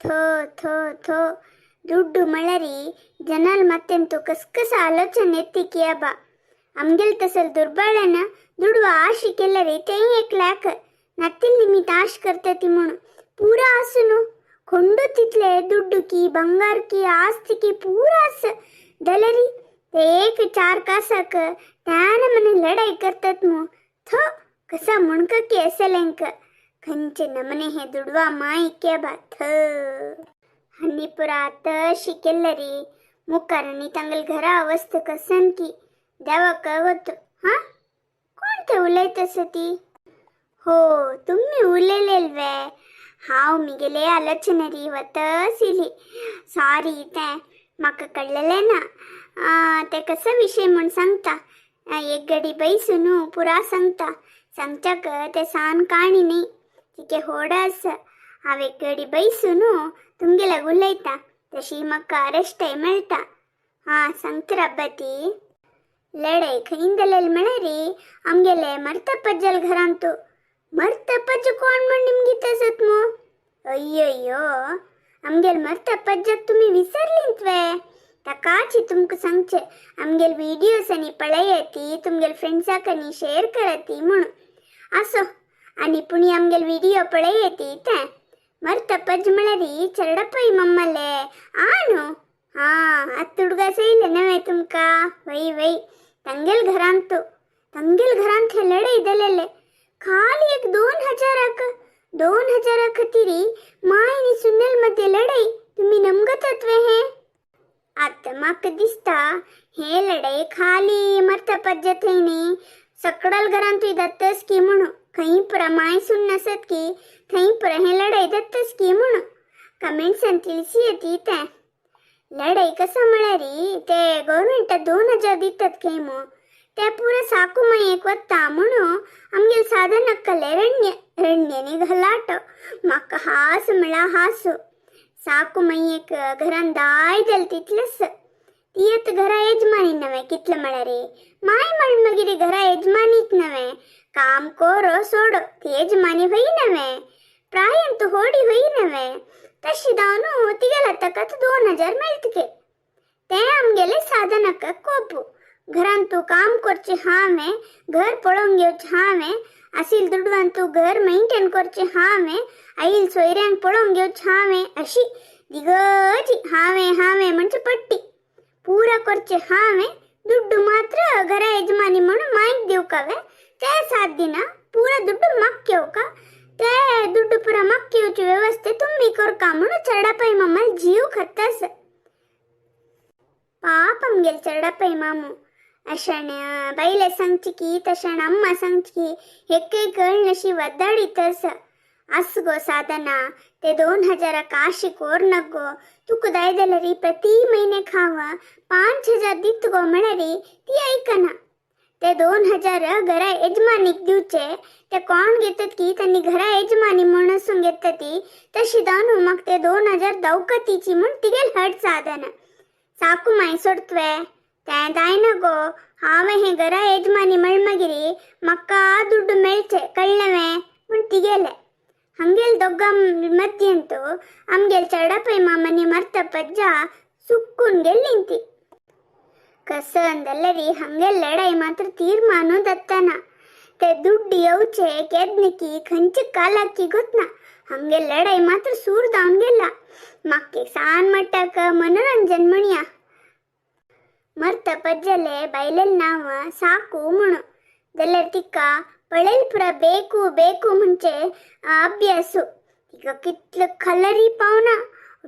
ಥೋ ಥೋ ಥೋ, ದುಡ್ಡು ಮಳರಿ ಜನಾಲ್ ಮತ್ತೆಂತು ಕಸ್ಕಸ ಆಲೋಚನೆ ಎತ್ತಿಕಿಯಬ. ಅಮ್ಗೆಲ್ ತಸಲ್ ದುರ್ಬಾಳನ ದುಡುವ ಆಶೆ ಕೆಲ್ಲರಿ ತೇ एक लाख नत्तील निमित्त आश करता ती म्हणून पुरा आसू न्हू कोंडू तितले दुड्डू की ಬಂಗಾರ की आस्ती की पुरा आस दलरी ते एक चार कासाक त्यान मने लढाई करतात मू. थो, कसा मुणक की असेलेंक खंयचे नमने हे दुडवा माय बा. थ हन्नीपुरा तशी केल्लरी मुखारांनी तांगेले घरा अवस्था कसन की देवाक ಗೊತ್ತು. हा, कोण ते उलयत ती? हो, तुम्ही उलयलेलवे. हांव मिगेले आलोचनरी वतसिली. सॉरी, तें म्हाका कळलेलें ना. तें कसो विशय म्हूण सांगता. एक घडी बैसू न्हू, पुरा सांगता. सांगच्याक तें सान काणी न्ही, तिके होड आसा. हांव एक घडी बैसू न्हू, तुमगेल्याक उलयता, तशी म्हाका रेस्टय मेळटा. हां, सांगता राब्बा. ती लढाई खंय जालेली म्हळ्यार आमगेले मर्तपज्जल घरांतू. मर्तपज्ज कोण म्हण निमगीत आसत मू? अय्यಯ್ಯೋ, आमगेल मर्तपज्जाक तुमी विसरलींत वे? ताकाची तुमकां सांगचें, आमगेल विडियोज आनी पळयाती, तुमगेल फ्रेंड्साक आनी शेअर कराती म्हणून. आसो, आनी पुणी आमगेल विडियो पळयाती. तें मर्तपज्ज म्हळ्यार चरडपय मम्मले आ न्हू. हां, आत्त उडगास येयले नवे तुमकां? वय वय, ತಂಗೆಲ್ घरांतू, ತಂಗೆಲ್ घरांत हे लढाई जालेले खाली एक 2000क. 2000 खातीर माय आनी सुनेल मध्ये लढाई, तुमी नमगतात वे हे? आतां म्हाका दिसता हे लढाई खाली मर्तपज्जा थंय न्ही, सकडाल घरांतूय जातस की म्हणून. खंय पुरा माय सून नासत की थंय पुरा हे लढाई जातस की म्हणून. कमेंट्सान ತಿಳಿಸಿ तें. लढाई कसं म्हळ्यार ते गव्हर्मेंटा 2000 दितात खंय मू, ते पुरा साकू मायेक वता म्हणून आमगेले साधनाकले रण्य रण्यनी घलाटो. म्हाका हास म्हळ्यार हासू. साकू मायेक घरान दाय जालें तितलेंच. ती आतां घरा यजमानी नवें कितलें म्हळ्यार माय म्हण मागीर घरा यजमानीच नवें. काम कोरो सोडो, ती यजमानी होई नवें, प्रायंत होडी होई नवें. तशी जावन तिगेल्या ताका 2000 मेळटके. तें आमगेलें साधनाक कोपू. घरांतू काम करचें हांवें, घर पळोवंक घेवचें हांवें, आसील दुडवांतू घर मेंटेन करचें हांवें, आईल सोयऱ्यांक पळोवंक घेवचें हांवें, अशी दिगजी हांवें हांवें म्हणजे पट्टी पुरा करचें हांवें. ದುಡ್ಡು ಮಾತ್ರ घरा ಯಜಮಾನಿ म्हणून मायक दिवकावे. ते 7 दिना पुरा दुड्ಡು म्हाका येवका. ते दुड्ಡು पुरा म्हाका येवची व्यवस्था तुमी करका म्हणून चरडापै मामाल जीव खत्तास. पाप आमगेले चरडापै मामू. अशाण बायले सांगची की तशाण अम्मा सांगची की हेकय कळनशी वद्दाडीत आसा. आस गो साधना, ते 2000 काशी कोर नगो. तुका जाय जाल्यार प्रति म्हयन्याक हांव 5000 दित गो म्हळ्यार ती आयकना. ते 2000 घरा यजमानीक दिवचे. ते कोण घेतात की त्यांनी घरा यजमानी म्हणून घेतात ती. तशी जावन म्हाका ते 2000 दवकतीची म्हूण तिगेल हट साधना. साकू माय सोडतवे तें जायना गो. हांवें हें घरा यजमानी म्हळ मागीर म्हाका दुड्ಡು मेळचे, कळ्ळें म्हूण तिगेले. हंगेल दोग्गा मध्यंतू आमगेल चरडपै मामनी मर्तपज्जा सुक्कून गेल्लींती. कसं ಅಂದಲ್ಲರಿ, ಹಂಗೆ ಲಡಾಯಿ ಮಾತ್ರ ತೀರ್ಮಾನ ದತ್ತನ. ते ದುಡ್ಡು येवचे केदनकी खंयचे कालाकी ಗೊತ್ನ. ಹಂಗೆ ಲಡಾಯಿ ಮಾತ್ರ ಸೂರ್ ದಾವನ್ಗೆಲ್ಲ. ಮಕ್ಕೆ ಸಾನ್ ಮಟ್ಟಕ ಮನೋರಂಜನ್ ಮಣಿಯ ಮರ್ತ ಪಜ್ಜಲೆ ಬೈಲೆಲ್ ನಾವ ಸಾಕು ಮುಣು ದೆಲ್ಲರ್ ತಿಕ್ಕ ಪಳೆಲ್ ಪುರ ಬೇಕು ಬೇಕು ಮುಂಚೆ ಅಭ್ಯಾಸು. ಈಗ ಕಿತ್ಲ ಕಲರಿ ಪಾವನ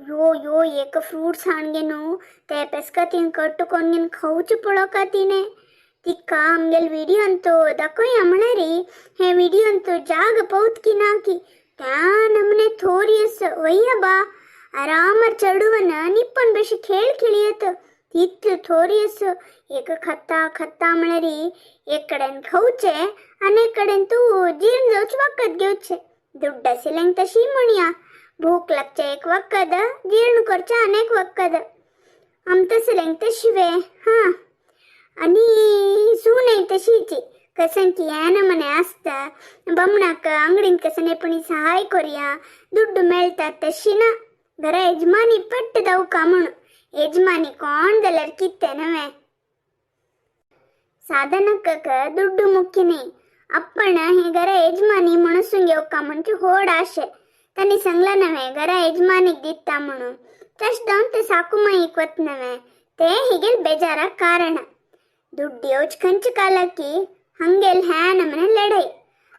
यो यो एक फ्रूट्स हाणगे न्हू, ते पेस्का तीन कट्ट कोन्न खावचे पळोवका तिणे. तिका आमगेले विडियो अंतू दाखोवया म्हळ्यार हे विडियो अंतू जाग पवत की ना की त्या नमने थोरियस वಯ್ಯ ಬಾ आरामार चडूवन निप्पन बेशी खेळ खेळयत तितले थोरियस. एक खत्ता खत्ता म्हळ्यार एक कडेन खावचे आनी एक कडेन तूं जीर्ण जावचें वखद घेवचें. दुड्ड आशिल्ल्यांक तशी म्हणया, भूक लागचे एक वखद, जीर्ण करचें आनी एक वखद. आम तसल्यांक तशी वे. हां, आनी सूनय तशीच. कसं की नमನೆ आसता बमणाक ಅಂಗಡಿನ ಕಸನೆ ಪುಣಿ ಸಹಾಯ ಕೊರಿಯಾ, ದುಡ್ಡು ಮೇಳ್ತಾ ತಶಿನ. घरा यजमानी पट्ट दवका म्हूण. यजमानी कोण जाल्यार कितें नवें? साधनಕ್ಕ ದುಡ್ಡು ಮುಖ್ಯ न्ही, आपण हे घरा यजमानी म्हणसून घेवका म्हणजे होड आशे. तांणी सांगला नव्हे घरा यजमानीक दिता म्हणून, तशें जावन ते साकूमाईक वत नव्हे, ते हिगेल बेजाराक कारण. ದುಡ್ಡು येवच खंयचे कालाकी हंगेल ಹ್ಯಾ ನಮನೆ लढाई.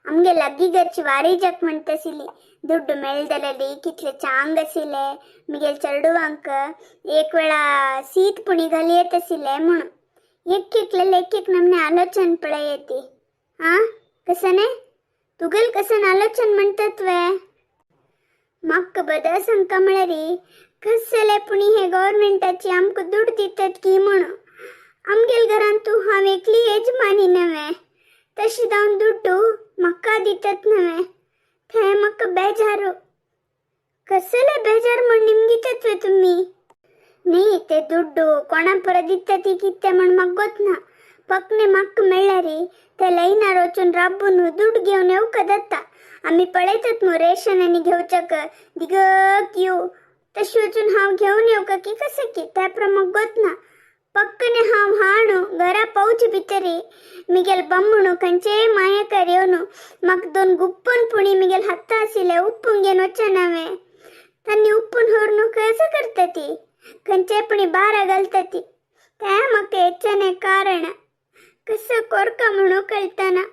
आमगे लग्गी घरची वारीजक म्हणतासिली, ದುಡ್ಡು मेळदलेली कितले चांग आशिल्ले, मिगेल चेडवांक एक वेळा सीत पुणी घाली येत आशिल्ले म्हणून. एक एकलेले एक एक नमने आलोचन पळय येते. आ कसने तुगेल कसन आलोचन म्हणतात वे? म्हाका बदल सांगका म्हळ्यार कसले पुणी हे गव्हर्मेंटाची आमकां दुड दितात की म्हणून. आमगेल घरान तूं हांव एकली येजमानी नव्हे, तशी जावन दुड्डू म्हाका दितात नव्हे, थंय म्हाका बेजारू. कसले बेजार म्हण निमगितात वे तुमी? न्ही, ते दुड्डू कोणा परत दिता ती कितें म्हण म्हाका गोत ना. पकने म्हाका मेळ्ळ्यारी ते लायनार वचून राबून दुड घेवन येवका जाता. आमी पळयतात मु रेशन आनी घेवच्याक दिग क्यू, तशी वचून हांव घेवन येवका की कसं की त्या प्रमाण गोत ना. पक्कने हांव हाणू घरा पावचे भितरी मिगेल बम्मणू खंयचेय मायेकार येवन म्हाका दोन गुप्पन पुणी मिगेल हत्ता आशिल्ले उप्पून घेवन वचना नव्हे. तांणी उप्पून व्हरून कसं करता ती, खंयचे पुणी बारा घालता ती. ते म्हाका हेचें कारण कसं कोरका म्हणू कळतना.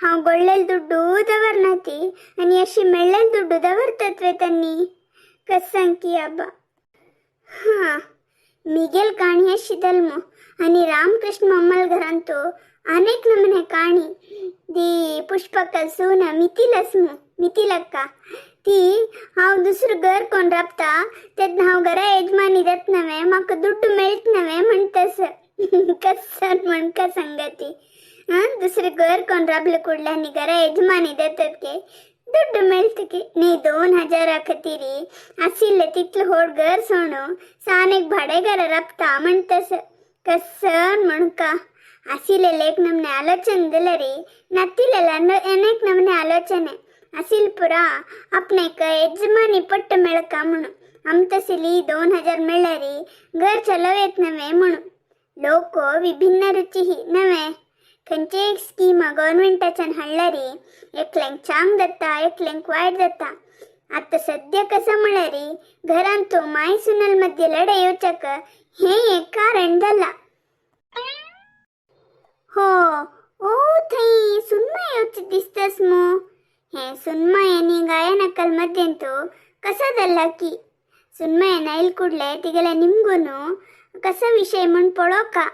हांव गोडलेल दुड्डू दवरना ती आनी अशी मेळ्ळेल दुड्डू दवरतात वे तांणी? कसं की आबा. हां, मिगेल काणी अशी दल्मो आनी रामकृष्ण मम्मल घरांतू अनेक नमूने काणी. दी पुष्पकल सून मिथिलस मु, मिथिलक्का ती हांव दुसरं घर कोण राबता तेन्ना हांव घरा यजमानी जात नव्हे, म्हाका दुड्डू मेळट नव्हे म्हणटस. कसं म्हणका सांगती? हां, दुसरें घर कोण राबले कुडले आनी घरा यजमानी जातात की दुड्डू मेळटा की न्ही. 2000 खातीर आशिल्लें तितलें व्हड घर सोडून सान एक भाडे घरा राबता म्हणटस. कसन म्हणका? आशिल्लें एक नमने आलोचन दिल्यारी, नातिल्लें अनेक नमने आलोचने. असील पुरा आपणेक यजमानी पट्ट मेळका म्हणून. आमतसिली 2000 मेळ्ळ्यारी घर चलव येत नव्हे म्हणून. लोक विभिन्न रुची नव्हे. खंयचे एक स्कीम गव्हर्मेंटाच्यान हाडल्यारी एकल्यांक चांग जाता, एकल्यांक वायट जाता. आता सद्या कसं म्हळ्यारी घरांत तो माय सुनल मध्ये लढाई येवच्याक हे एक कारण जाला. हो, ओ थंय सुनमाय येवचे दिसतस मू. हे सुनमाय आनी गायनकल मध्यंतू कसा जाल्ला की सुनमय आयल ಕೂಡ್ಲೆ ತಿगले निಮ್ಗೂನು ಕಸ ವಿಷಯ म्हण पळोवका.